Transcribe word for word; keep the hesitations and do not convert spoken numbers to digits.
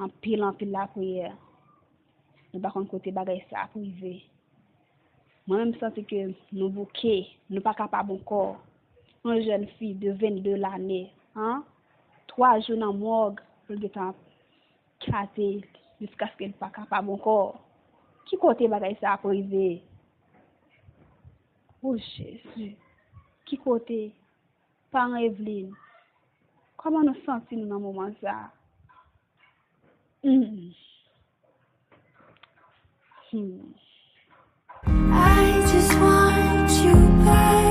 Anpil, anpil lapriyè. Nou pa konn kote bagay sa ap rive. Mwen menm, m santi ke nou bouke, nou pa kapab ankò. Yon jèn fi de vennde lane, an, twa jou nan mòg pou l gentan klate jiskaske l pa kapab ankò. Ki kote bagay sa ap rive? O Jezi, ki kote? Paran Evelyn, kòman nou santi nou nan moman sa a? Hmm. Hmm. I just want you back.